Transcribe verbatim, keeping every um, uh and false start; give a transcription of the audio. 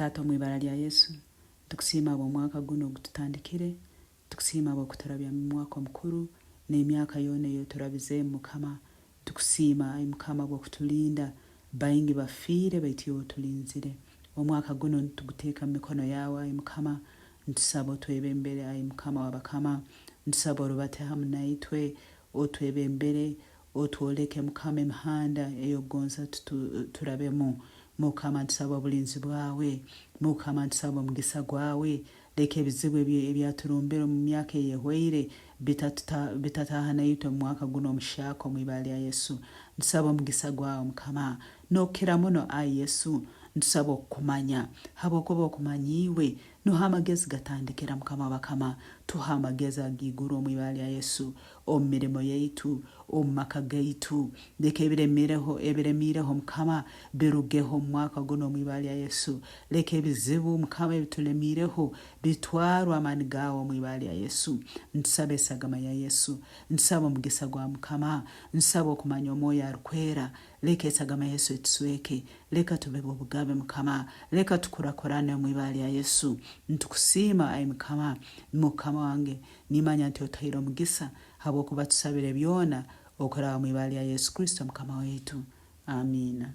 Taata, omu ibara lya Yesu, tukusiima habw'omwaka gunu ogututandikire, tukusiima habw'okuturabya mu mwaka omukuru, n'emyaka yoona ey'oturabizeemu, Mukama. Tukusiima, ai Mukama, habw'okutulinda. Baingi bafiire, baitu iwe otulinzire. Omwaka gunu nituguteeka mu mikono yaawe, ai Mukama. Nitusaba otwebembere, ai Mukama w'abakama. Nitusaba orubate hamu naitwe, otwebembere, otwoleke, Mukama, emihanda ey'okugonza tutu-, turabemu. Mukama, nitusaba obulinzi bwawe. Mukama, nitusaba omugisa gwawe. Leka ebizibu ebi-, ebyaturumbire omu myaka eyehweire bitatuta-, bitataaha naitwe omu mwaka gunu omuhyaka, omu ibara lya Yesu. Nitusaba omugisa gwawe, Mukama. Nokukira muno, ai Yesu, nitusaba okukumanya. Habwokuba okumanya iwe, nuho amagezi gatandikira, Mukama w'abakama. Tuha amagezi ag'iguru omu ibara lya Yesu, omu mirimo yaitu, omu maka gaitu. Leka ebiremireho, ebiremiireho, Mukama, birugeho omu mwaka gunu omu ibara lya Yesu. Leka ebizibu, Mukama, ebitulemiireho bitwarwe amaani gaawe omu ibara lya Yesu. Nitusaba esagama ya Yesu. Nitusaba omugisa gwa Mukama. Nitusaba okumanya Omwoyo Arukwera. Leka esagama ya Yesu etusweke. Leka tube b'obugabe, Mukama. Leka tukurakurane omu ibara lya Yesu. Nitukusiima, ai Mukama. Mukama wange, nimanya nti otuhaire omugisa habwokuba tusabire byona okuraba omu ibara lya Yesu Kristo, Mukama waitu. Amiina.